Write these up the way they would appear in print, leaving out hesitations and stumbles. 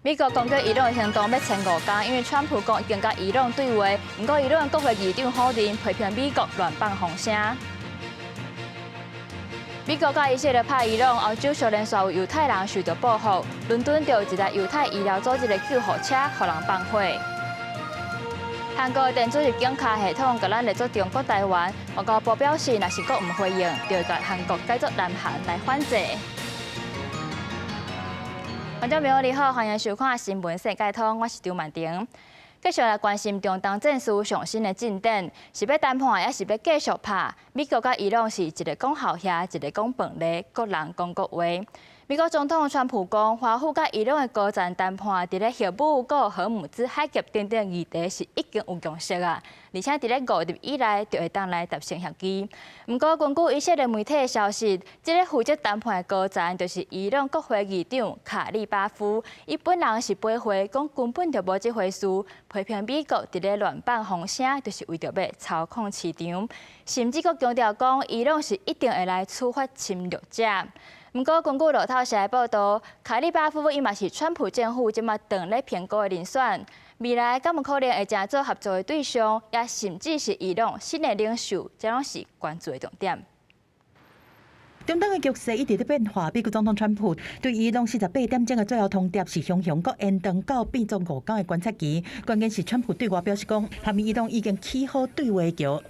美國攻擊伊朗的行動欲撐5工，因為川普講已經佮伊朗對話，毋過伊朗國會議長否認，批評美國亂放風聲。美國佮以色列拍伊朗，歐洲相連續有猶太人受到報復，倫敦就有一台猶太醫療組織的救護車予人放火。韓國電子入境卡系統共咱列做中國台灣，外交部表示，若是閣毋回應，就會共韓國改做南韓來反制。觀眾朋友你好，歡迎收看新聞世界通，我是張曼婷。繼續來關心中東戰事上新的進展，是欲談判，抑是欲繼續拍？美國佮伊朗是一个講好額，一个講飯咧，各人講各話。美國總統川普講，華府佮伊朗的高層談判，佇咧荷姆閣荷姆茲海峽等等議題是已經有共識啊，而且佇咧5日以內就會當來達成協議。毋過，根據以色列媒體的消息，這個負責談判的高層就是伊朗國會議長卡利巴夫，伊本人是駁回講根本就無這回事，批評美國佇咧亂放風聲，就是為著欲操控市場，甚至閣強調講伊朗是一定會來處罰侵略者。毋過，根據路透社的報道，卡利巴夫伊嘛是川普政府這馬當咧評估的人選，未來敢有可能會成做合作的對象，也甚至是伊朗新的領袖，這攏是關注的重點。中東的局勢一直佇變化，美國總統川普對伊朗48點鐘的最後通牒是雄雄閣延長到變做5工的觀察期。關鍵是川普對外表示講，和伊朗已經起好對話橋。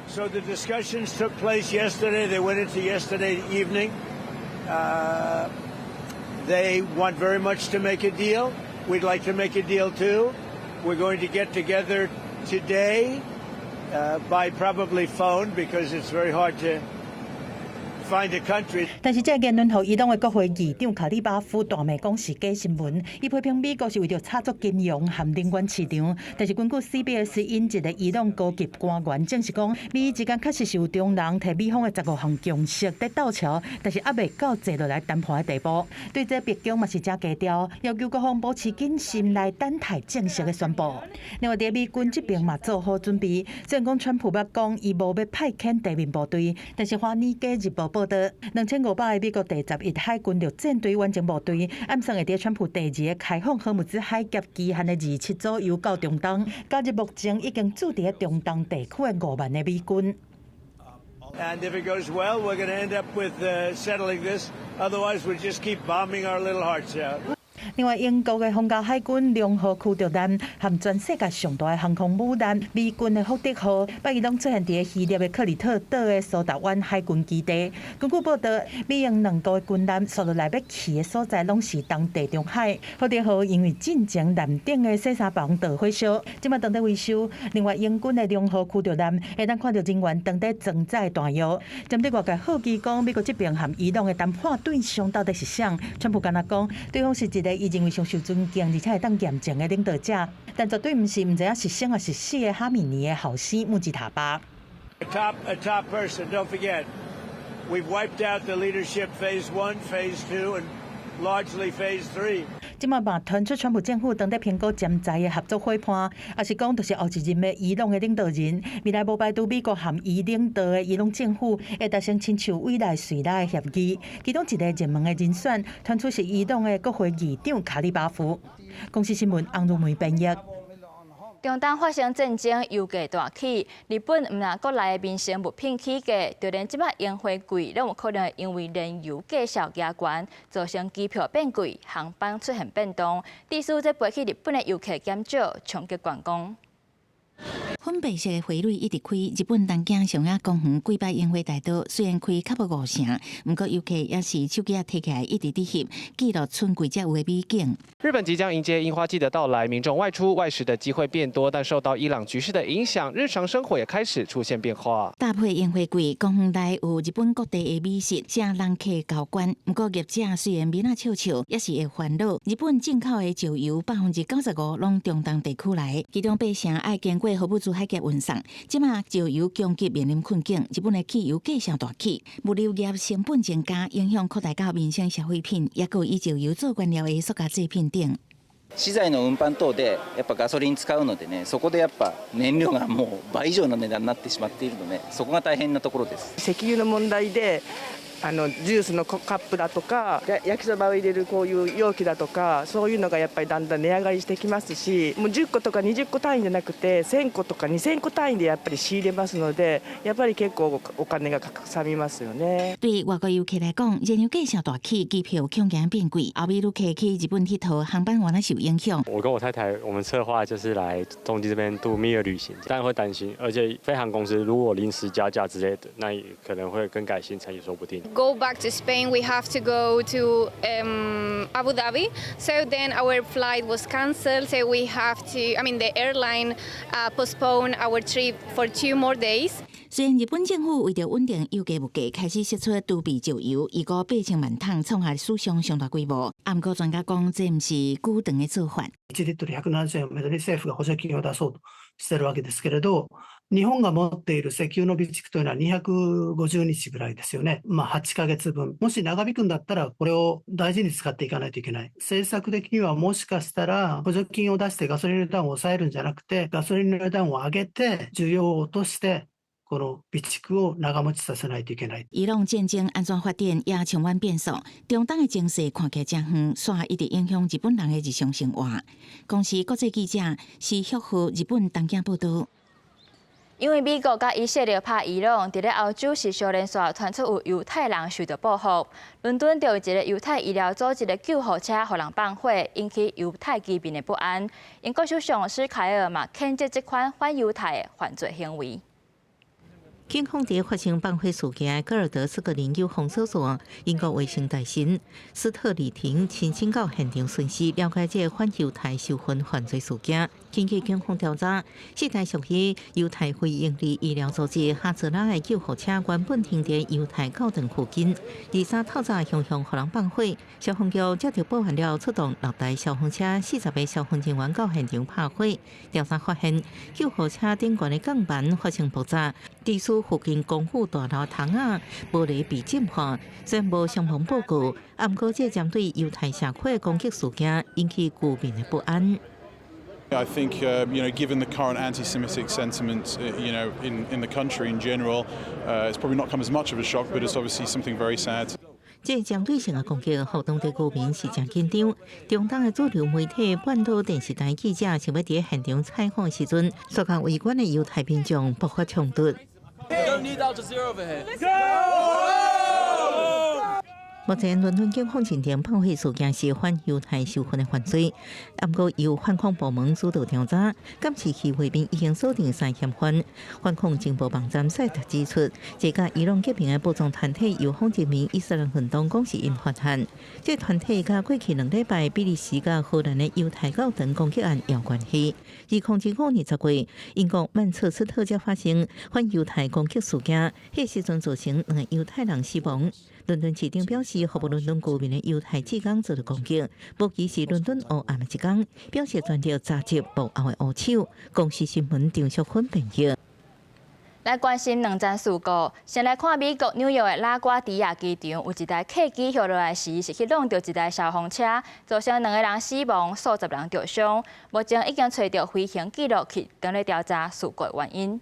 So the discussions took place yesterday. They went into yesterday evening. They want very much to make a deal. We'd like to make a deal too. We're going to get together today by probably phone because it's very hard to find a country. 但是這個言論，予伊朗的國會議長卡利巴夫大罵講是假新聞，伊批評美國是為著炒作金融和能源市場。但是根據 CBS 引一個伊朗高級官員證實講，美伊之間確實是有中人提美方的15項共識佇鬥橋，但是猶未到坐落來談判的地步。對這白宮嘛是誠低調，要求各方保持謹慎來等待正式的宣布。另外，佇美軍這邊嘛做好準備，雖然講川普捌講伊無欲派遣地面部隊，但是《華爾街日報》報道，2500個美國第11海軍陸戰隊遠征部隊，按算會佇川普第二个開放荷姆茲海峽期限的27左右到中東。今日目前已經駐佇中東地區的5萬个美軍。 And if it goes well, we're going to end up with settling this. Otherwise, we just keep bombing our little hearts out. 另外，英國的皇家海軍龍號驅逐艦和全世界上大的航空母艦美軍的福德號，拜一攏出現佇希臘的克里特島的蘇達灣海軍基地。根據報道，美英兩國的軍艦紲落來欲去的所在，攏是東地中海。福德號因為進前艦頂的洗衫房著火燒，這馬當佇維修。另外，英軍的龍號驅逐艦會當看著人員當佇裝載彈藥。針對外界好奇講，美國這邊和伊朗的談判對象到底是誰？川普敢若講，對方是一個伊認為上受尊敬而且會當驗證的領導者，但絕對毋是毋知影是生抑是死的哈米尼的後生穆吉塔巴。 A top person. Don't forget, we've wiped out the leadership phase one, phase two, and largely phase three. 這馬嘛傳出川普政府當佇評估潛在的合作夥伴，抑是講就是後一任的伊朗的領導人。未來無排除美國和伊領導的伊朗政府會達成親像委內瑞拉的協議。其中一个熱門的人選，傳出是伊朗的國會議長卡利巴夫。公視新聞翁如梅編譯。中東發生戰爭，油價大起。日本毋但國內的民生物品起價，就連這擺櫻花季攏有可能因為燃油價數加懸，造成機票變貴，航班出現變動，致使這飛去日本的遊客減少，衝擊觀光。粉白色的花蕊一直開，日本東京上野公園幾擺櫻花大道雖然開較無五成，毋過遊客也是手機仔提起來一直佇翕，記錄春季才有的美景。日本即將迎接櫻花季的到來，民眾外出外食的機會變多，但受到伊朗局勢的影響，日常生活也開始出現變化。搭配櫻花季，公園內有日本各地的美食，啥人客交關。毋過業者雖然面仔笑笑，也是會煩惱。日本進口的石油95%攏中東地區來，其中八成愛經過荷姆茲海峽運送。這馬石油供給面臨困境，日本的汽油價數大起，物流業成本增加，影響擴大到民生消費品，抑閣以石油做原料的塑膠製品等。資材の運搬等でやっぱガソリン使うのでね、そこでやっぱ燃料がもう倍以上の値段になってしまっているので、そこが大変なところです。石油の問題であのジュースのカップだとか焼きそばを入れるこういう容器だとか、そういうのがやっぱりだんだん値上がりしてきますし、もう10個とか20個単位じゃなくて、1000個とか2000個単位でやっぱり仕入れますので、やっぱり結構お金がかさみますよね。對外國遊客來講，燃油價上大起，機票恐驚變貴，歐美旅客去日本𨑨迌，航班原來受影響。我跟我太太，我們策劃就是來東京這邊度蜜月旅行，當然會擔心，而且飛航公司如果臨時加價之類的，那也可能會更改行程也說不定。 Go back to Spain, we have to go to Abu Dhabi. So then our flight was cancelled. So we have to, I mean, the airline postponed our trip for 2 more days. 雖然日本政府為著穩定油價物價，開始釋出儲備石油，預估8000萬桶，創下史上上大規模。毋過專家講，這毋是久長的做法。 1リットル170円をめどに政府が補助金を出そうとしてるわけですけれど、日本が持っている石油の備蓄というのは250日ぐらいですよね。まあ8ヶ月分。もし長引くんだったら、これを大事に使っていかないといけない。政策的には、もしかしたら補助金を出してガソリンの値段を抑えるんじゃなくて、ガソリンの値段を上げて需要を落として、この備蓄を長持ちさせないといけない。伊朗戰爭按怎發展也充滿變數，中東的情勢看起來誠遠，煞一直影響日本人的日常生活。公視國際記者施旭和日本東京報道。因為美國佮以色列拍伊朗，佇咧歐洲是相連紲傳出有猶太人受到報復。倫敦就有一个猶太醫療組織的救護車予人放火，引起猶太居民的不安。英國首相施凱爾嘛譴責這款反猶太的犯罪行為。警方佇發生放火事件的戈爾德斯格林有封鎖線，英國衛生大臣斯特里廷親身到現場巡視，了解這个反猶太仇恨犯罪事件。根據警方調查，這台屬於猶太非營利醫療組織哈澤拉的救護車原本停佇猶太教堂附近，23透早雄雄予人放火，消防局接到報案了，出動六台消防車、40個消防人員到現場拍火。調查發現，救護車頂懸的鋼板發生爆炸，致使附近公寓大樓窗仔玻璃被震破，雖然無傷亡報告，毋過這針對猶太社區的攻擊事件引起居民的不安。 I think, given the current anti-Semitic sentiment, in the country in general, it's probably not come as much of a shock, but it's obviously something very sad. 這針對性的攻擊，予當地居民是誠緊張。中東的主流媒體半島電視台記者想欲佇現場採訪時陣，遭到圍觀的猶太民眾爆發衝突。 Don't need Al Jazeera over here. 目前倫敦警方認定放火事件是反猶太仇恨的犯罪，毋過由反恐部門主導調查。監視器畫面已經鎖定三嫌犯。反恐情報網站賽特指出，這佮伊朗革命的武裝團體由方人民伊斯蘭運動講是𪜶發漢。這團體佮過去2禮拜比利時佮荷蘭的猶太教堂攻擊案有關係。2005年10月，英國曼徹斯特才發生反猶太攻擊事件，彼時陣造成兩個猶太人死亡。倫敦市長表示，服務倫敦居民的猶太志工遭到攻擊，無疑是倫敦烏暗的一天，表示全力查緝幕後的烏手。公視新聞張淑芬編譯。來關心兩層事故，先來看美國紐約的拉瓜迪亞機場，有一台客機翕落來時，是去挵著一台消防車，造成兩個人死亡，數十人著傷。目前已經揣著飛行記錄器，正咧調查事故原因。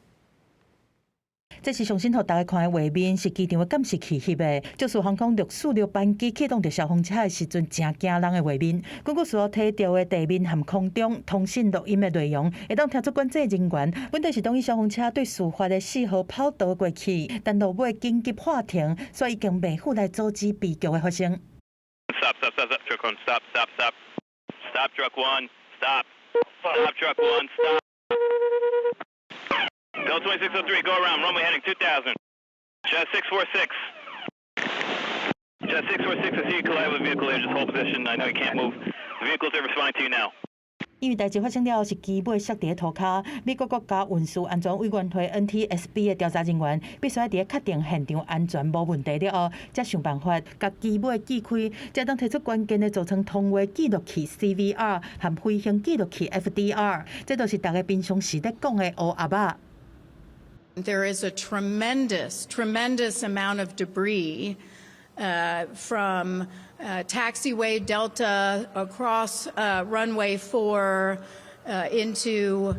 這是上新予大家看的畫面，是機場的監視器翕的。肇事航空646班機去挵著消防車的時陣，誠驚人的畫面。根據事後提著的地面和空中通訊錄音的內容，會當聽出管制人員問題是當伊消防車對事發的4號跑道過去，但落尾緊急喊停，所以已經袂赴來阻止悲劇的發生。 Stop, stop, stop, stop, truck one, stop, stop, stop, stop, truck one, stop, stop, truck one, stop. Delta 2603, go around, runway heading 2000. Jazz 646. Jazz 646, I see you collide with vehicle there, just hold position. I know you can't move. The vehicles are responding to you now. 因為代誌發生了後是機尾摔佇塗跤，美國國家運輸安全委員會 NTSB 的調查人員必須愛佇咧確定現場安全無問題了後，才想辦法共機尾锯開，才當提出關鍵的座艙通話記錄器 CVR 和飛行記錄器 FDR，這都是大家平常時咧講的烏盒仔。 There is a tremendous, tremendous amount of debris from taxiway Delta across runway 4 into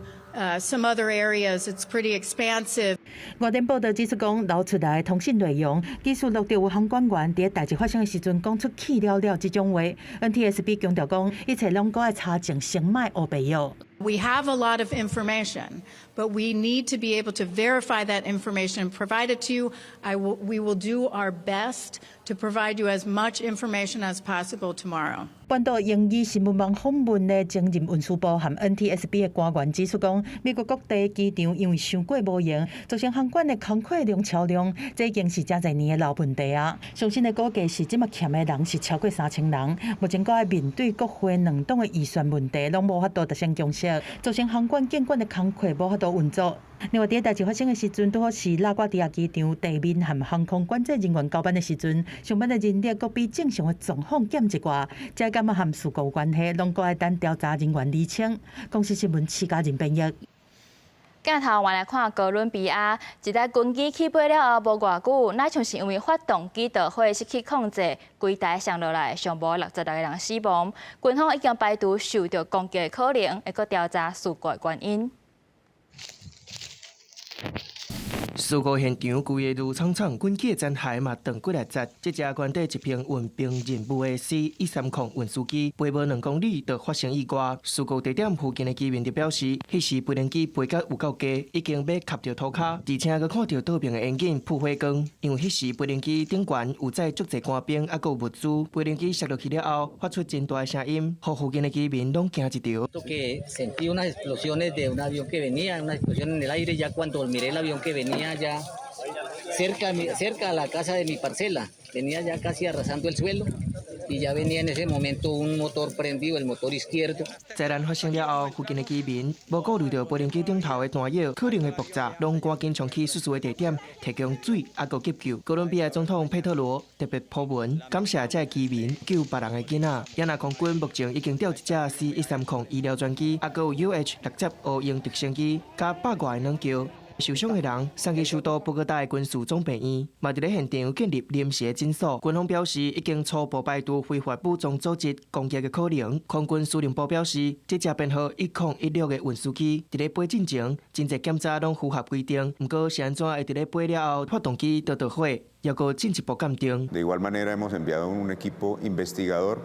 some other areas. It's pretty expansive. 外電報道指出講，流出來通訊內容，記錄著有航管員佇代誌發生的時陣講出氣了了這種話。NTSB 強調講，一切攏閣愛查證，先莫烏白藥。 We have a lot of information, but we need to be able to verify that information and provide it to you. We will do our best to provide you as much information as possible tomorrow. 半島英語新聞網訪問的前任運輸部和 NTSB 的官員指出講，美國各地機場因為傷過無閒，造成航管的工課量超量，這已經是誠濟年的老問題啊。上新的估計是，這馬欠的人是超過3000人，目前閣愛面對國會兩黨的預算問題，攏無法度達成共識，造成航管監管的工課無法度運作。另外，佇代誌發生的時陣，拄好是拉瓜迪亞機場地面和航空管制人員交班的時陣，上班的人力閣比正常的狀況減一寡，這敢若和事故有關係，攏閣愛等調查人員釐清。公視新聞徐家仁編譯。鏡頭換來看哥倫比亞，一台軍機起飛了後無偌久，若像是因為發動機著火失去控制，規台摔落來，上無66個人死亡。軍方已經排除受著攻擊的可能，會閣調查事故的原因。事故現場規个爐廠廠，軍機的殘骸嘛斷幾來節。這架原底一批運兵任務的 C-130運輸機，飛無2公里就發生意外。事故地點附近的居民就表示，彼時飛行機飛甲有夠低，已經欲磕著土跤，而且閣看著倒爿的引擎噴火光。因為彼時飛行機頂懸有載足濟官兵，猶閣有物資，飛行機摔落去了後，發出真大的聲音，予附近的居民攏驚一趒。 Sentí unas explosiones de un avión que venía, una explosión en el aire, ya cuando miré el avión que venía ya cerca, cerca a la casa de mi parcela, venía ya casi arrasando el suelo y ya venía en ese momento un motor prendido, el motor izquierdo。災難發生了後，附近的居民無顧慮著飛行機頂頭的彈藥可能會爆炸，攏趕緊衝去失事的地點提供水猶閣急救。哥倫比亞總統佩特羅特別鋪文感謝這个居民救別人的囡仔。也若空軍目前已經調一架 C-130醫療專機，猶閣有 UH-60烏鷹直升機，佮百外個軟轎。受傷的人送去首都波哥大的軍事總病院，嘛佇咧現場建立臨時的診所。軍方表示已經初步排除非法武裝組織攻擊的可能。空軍司令部表示，這架編號1016的運輸機佇咧飛進前，真濟檢查攏符合規定。毋過是按怎會佇咧飛了後，發動機就著火，猶閣進一步鑑定。 De igual manera hemos enviado un equipo investigador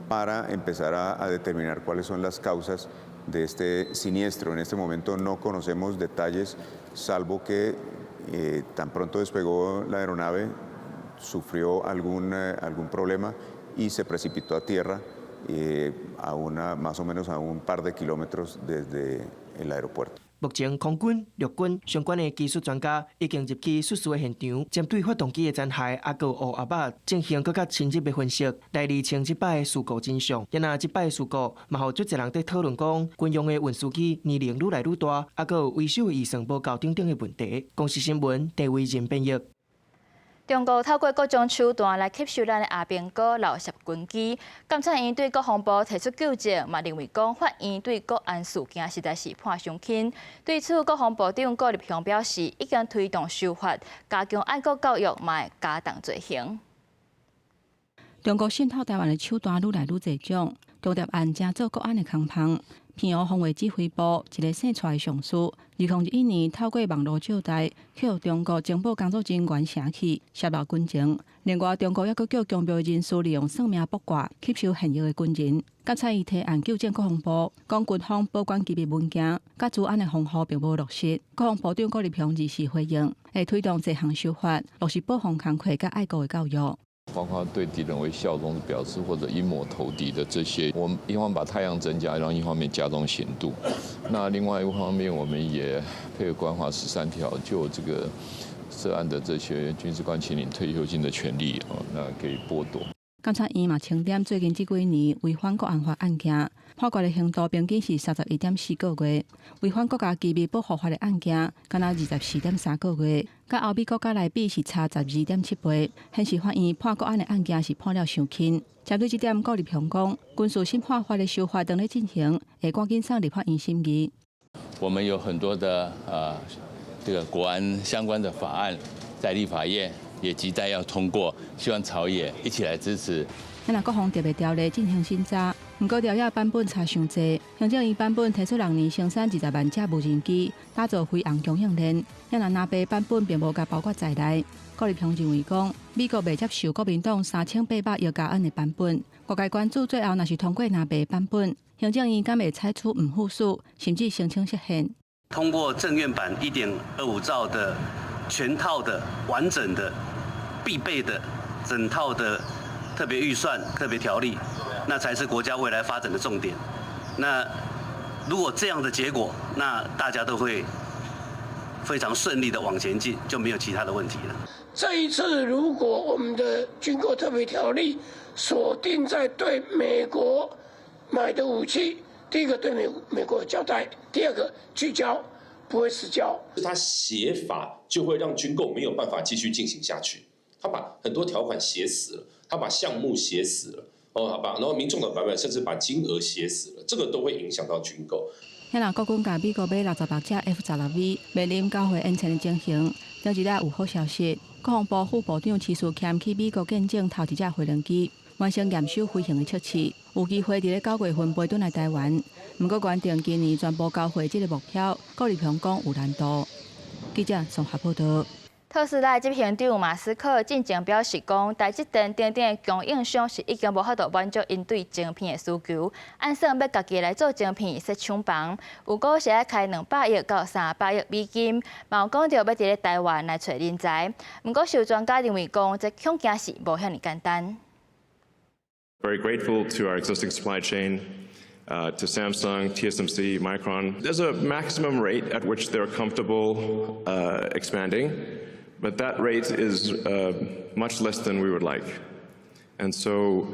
para empezar a determinar cuáles son las causas de este siniestro. En este momento no conocemos detalles, salvo que tan pronto despegó la aeronave, sufrió algún problema y se precipitó a tierra más o menos a un par de kilómetros desde el aeropuerto. 目前，空軍、陸軍相關的技術專家已經入去失事的現場，針對發動機的殘骸，猶閣烏鴉肉進行閣較深入的分析，來釐清這擺事故真相。也若這擺事故，嘛予足濟人佇討論講，軍用的運輸機年齡愈來愈大，猶閣有維修預算無夠等等的問題。公視新聞，鄭惟仁編譯。中國透過各種手段來吸收咱的阿兵哥老攝軍機。監察院對國防部提出糾正，嘛認為講法院對國安事件實在是判傷輕。對此，國防部長郭立雄表示，已經推動修法，加強愛國教育，嘛會加重罪行。中國滲透台灣的手段愈來愈濟種，強調案正做國安的空縫。平湖防衛指揮部一个姓蔡的上士，2021年透過網路招待，去予中國情報工作人員晟去，泄露軍情。另外，中國猶閣叫強調人士利用算命卜卦吸收現役的軍人。監察院提案糾正國防部，講軍方保管機密文件，佮資安的防護並無落實。國防部長郭立雄二四回應，會推動這項修法，落實保防工課佮愛國的教育。包括對敵人為效忠的表示或者陰謀投敵的這些，我們一方面把態樣增加，然後一方面加重刑度。那另外一方面，我們也配合國安法13條，就這個涉案的這些軍事官請領退休金的權利啊，那給剝奪。監察院嘛清點最近這幾年違反國安法案件，判決的刑度平均是31.4個月；違反國家機密保護法的案件，敢若24.3個月，佮歐美國家來比是差12.7倍，顯示法院判國安的案件是判了傷輕。針對這點，郭立雄講，軍事審判法的修法當咧進行，會趕緊送立法院審議。我們有很多的這個國安相關的法案在立法院。也亟待要通過，希望朝野一起來支持。咱若國防特別條例進行審查，毋過條約版本差傷濟。行政院版本提出六年生產20萬架無人機，打造飛航供應鏈。咱若藍白版本並無共包括在內。郭立雄認為講，美國袂接受國民黨3800億加案的版本。外界關注最後若是通過藍白版本，行政院敢會採取毋赴署，甚至申請釋憲。通過政院版1.25兆的全套的完整的必備的整套的特別預算、特別條例，那才是國家未來發展的重點。那如果這樣的結果，那大家都會非常順利的往前進，就沒有其他的問題了。這一次，如果我們的軍購特別條例鎖定在對美國買的武器，第一個對美國交代，第二個拒交不會失焦。他寫法就會讓軍購沒有辦法繼續進行下去。他把很多條款寫死了，他把項目寫死了，哦，好吧，然後民眾的版本甚至把金額寫死了，這個都會影響到軍購。遐若國軍共美國買66隻 F-16V，面臨交貨延遲的情形。前一日有好消息，國防部副部長徐嗣謙去美國見證頭一隻飛行機完成驗收飛行的測試，有機會佇咧9月份飛轉來台灣。毋過，原定今年全部交貨這个目標，郭立雄講有難度。記者綜合報道。特斯拉執行長馬斯克進前表示講，台積電等等的供應商是已經無法度滿足𪜶對晶片的需求，按算欲家己來做晶片設廠房，有講是愛開200億到300億美金，嘛有講著欲佇咧台灣來揣人才。毋過，受專家認為講，這恐驚是無遐爾簡單。 Very grateful to our existing supply chain, to Samsung, TSMC, Micron. There's a maximum rate at which they're comfortable expanding, but that rate is much less than we would like. And so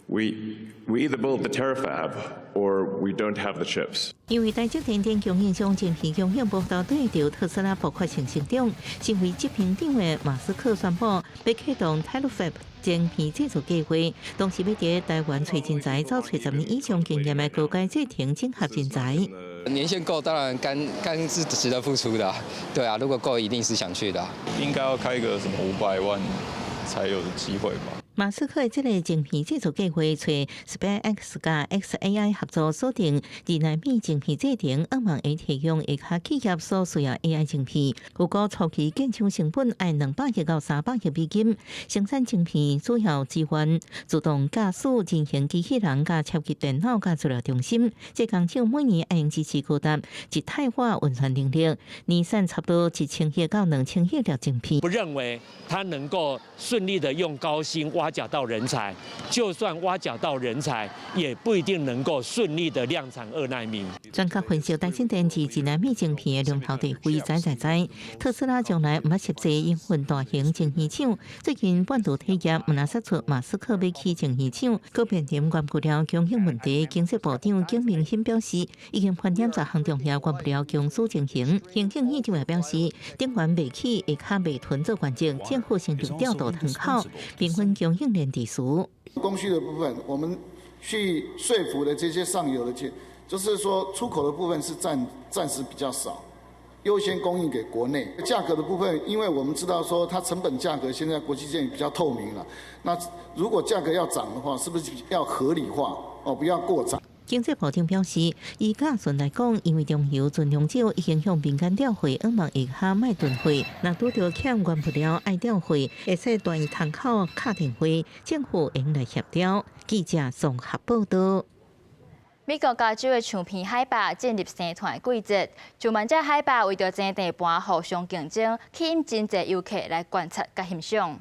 we either build the Terafab or we don't have the chips. 因為台積電等供應商晶片供應無法度對著特斯拉爆發性成長，身為執行長的馬斯克宣布，欲啟動 Terafab 晶片製造計劃，同時欲佇台灣揣人才，找10年以上經驗的高階製程整合人才。年限夠，當然甘甘是值得付出的，對啊，如果夠，一定是想去的。應該要開個什麼500萬才有機會吧。馬斯克這个晶片製造計劃，揣 SpaceX 佮 xAI 合作鎖定2納米晶片製程，向望會提供下跤企業所需要 AI 晶片。預估初期建廠成本愛200億到300億美金，生產晶片主要支援自動駕駛、人形機器人、佮超級電腦、佮資料中心。這工廠每年愛用支持高達1太瓦運算能力，年產差不多1000億到2000億粒晶片。不認為他能夠順利的用高薪挖角到人才，就算挖角到人才，也不一定能夠順利的量產2納米。專家分析，台積電是2納米晶片的龍頭地位在在在。特斯拉從來毋捌設計營運大型晶片廠，最近半導體業毋但釋出馬斯克欲起晶片廠，閣面臨原物料供應問題。經濟部長景明欣表示，已經盤點十項重要原物料供需情形。行政院長也表示，頂懸袂起會較袂囤做原則，政府先就調度窗口，平衡供應鏈秩序。供需的部分，我們去說服的這些上游的，就是說出口的部分是暫時比較少，優先供應給國內。價格的部分，因為我們知道說它成本價格現在國際間也比較透明了。那如果價格要漲的話，是不是要合理化？哦，不要過漲。經濟部長表示，以價錢來講，因為中油存量少，已經向民間調貨，向望下跤莫囤貨。若拄著欠原物料愛調貨，會使斷窗口敲電話，政府會來協調。記者綜合報道。美國加州的長鼻海豹進入生湠季節，上萬隻海豹為著爭地盤互相競爭，吸引真濟遊客來觀察佮欣賞。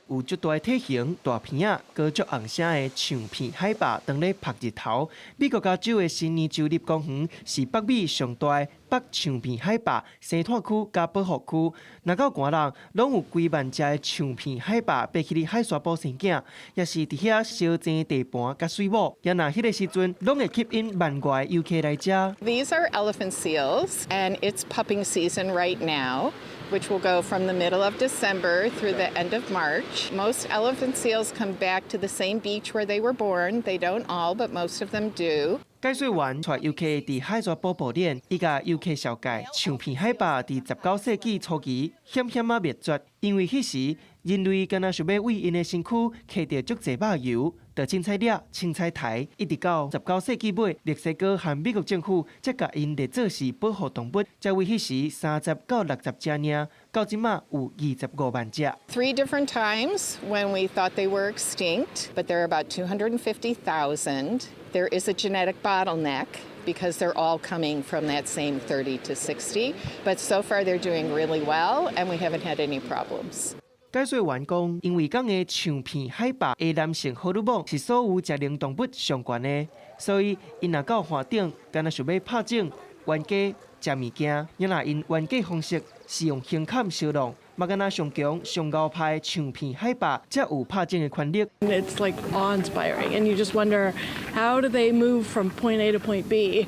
有足大體型、大鼻仔、閣足紅聲的長鼻海豹，當咧曝日頭。美國加州的悉尼州立公園是北美上大的北長鼻海豹生態區佮保護區。若到寒人，攏有幾萬隻的長鼻海豹爬去佇海沙埔生囝，也是佇遐相爭地盤佮水母。也若彼个時陣，攏會吸引萬外遊客來遮。 These are elephant seals, and it's pupping season right now, which will go from the middle of December through the end of March. Most elephant seals come back to the same beach where they were born. They don't all, but most of them do. 解說員帶遊客佇海蛇堡步練，伊共遊客紹介，長鼻海豹佇19世紀初期險險仔滅絕，因為彼時人類敢若想欲為𪜶的身軀揢著足濟肉油，就凊彩掠、凊彩刣，一直到19世紀尾，墨西哥和美國政府才共𪜶列做是保護動物，才為彼時30到60隻爾，到這馬有25萬隻。 Three different times when we thought they were extinct, but there are about 250,000. There is a genetic bottleneck because they're all coming from that same 30 to 60. But so far they're doing really well, and we haven't had any problems. 解說員講，因為講的長鼻海豹的男性荷爾蒙是所有食奶動物上懸的，所以𪜶若到岸頂，敢若想欲拍種、冤家食物件，若𪜶冤家方式是用胸坎相挵，嘛敢若上強上𠢕拍的長鼻海豹才有拍種的權力。 It's like awe-inspiring, and you just wonder, how do they move from point A to point B?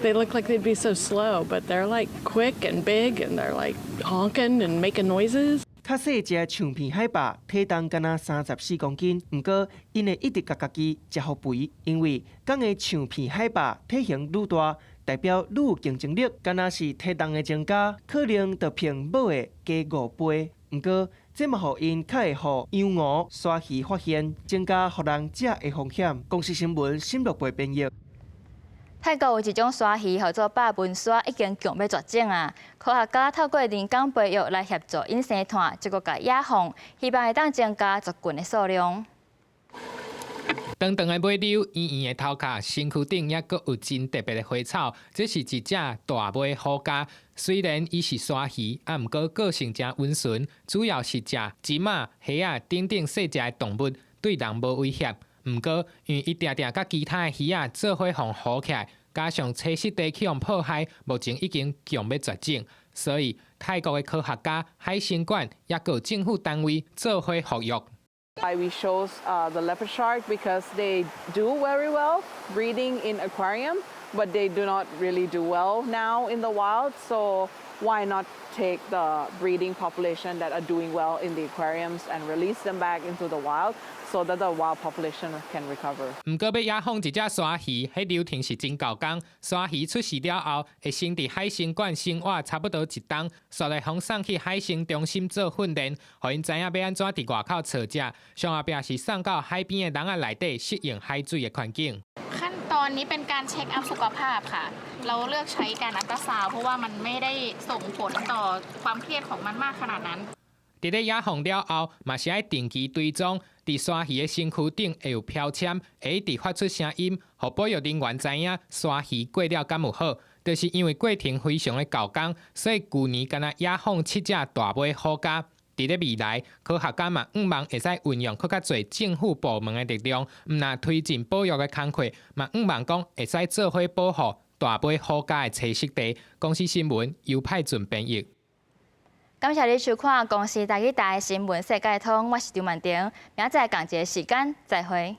They look like they'd be so slow, but they're like quick and big, and they're like honking and making noises. 較細隻長鼻海豹體重敢若34公斤，毋過𪜶會一直共家己食予肥，因為講的長鼻海豹體型愈大，代表愈有競爭力，敢若是體重的增加，可能就比母的加5倍。毋過這嘛予𪜶較會予羊鼯、鯊魚發現，增加予人食的風險。公視新聞沈樂培編譯。泰國有一種鯊魚號做豹紋鯊，已經強欲絕種啊！科學家透過人工培育來協助𪜶生湠，這閣共野放，希望會當增加族群的數量。長長的尾溜，圓圓的頭殼，身軀頂猶閣有真特別的花草。這是一隻大尾虎鯨。雖然伊是鯊魚，啊，毋過個性誠溫順，主要是食蟳仔、蝦仔等等細隻的動物，對人無威脅。毋過，因為伊定定佮其他的魚仔做伙予唬起來，加上棲息地去予破壞，目前已經強欲絕種。所以，泰國的科學家、海生館，猶閣有政府單位做伙復育。 Why we chose the leopard shark, because they do very well breeding in aquarium, but they do not really do well now in the wild. So why not take the breeding population that are doing well in the aquariums and release them back into the wild so that the wild population can recover? 毋過欲野放一隻鯊魚，彼流程是真厚工。鯊魚出世了後，會先佇海生館生活差不多一冬，煞來予送去海生中心做訓練，予𪜶知影欲按怎佇外口採食。上後壁是送到海邊的籠仔內底適應海水的環境。 ขั้นตอนนี้เป็นการ check up สุขภาพค่ะ เราเลือกใช้การอัลตราซาวด์เพราะว่ามันไม่ได้ส่งผลต่อความเครียดของมันมากขนาดนั้น 佇咧野放了後，嘛是愛定期追蹤，佇鯊魚的身軀頂會有標籤，會一直發出聲音，予保育人員知影鯊魚過了敢有好。就是因為過程非常的厚工，所以舊年干焦野放七隻大尾虎鯨。佇咧未來，科學家嘛向望會使運用閣較濟政府部門的力量，毋但推進保育的工課，嘛向望講會使做伙保護大尾虎鯨的棲息地。公視新聞尤派俊編譯。感謝你收看公視台語台新聞世界通，我是張曼婷，明仔載仝一个時間再會。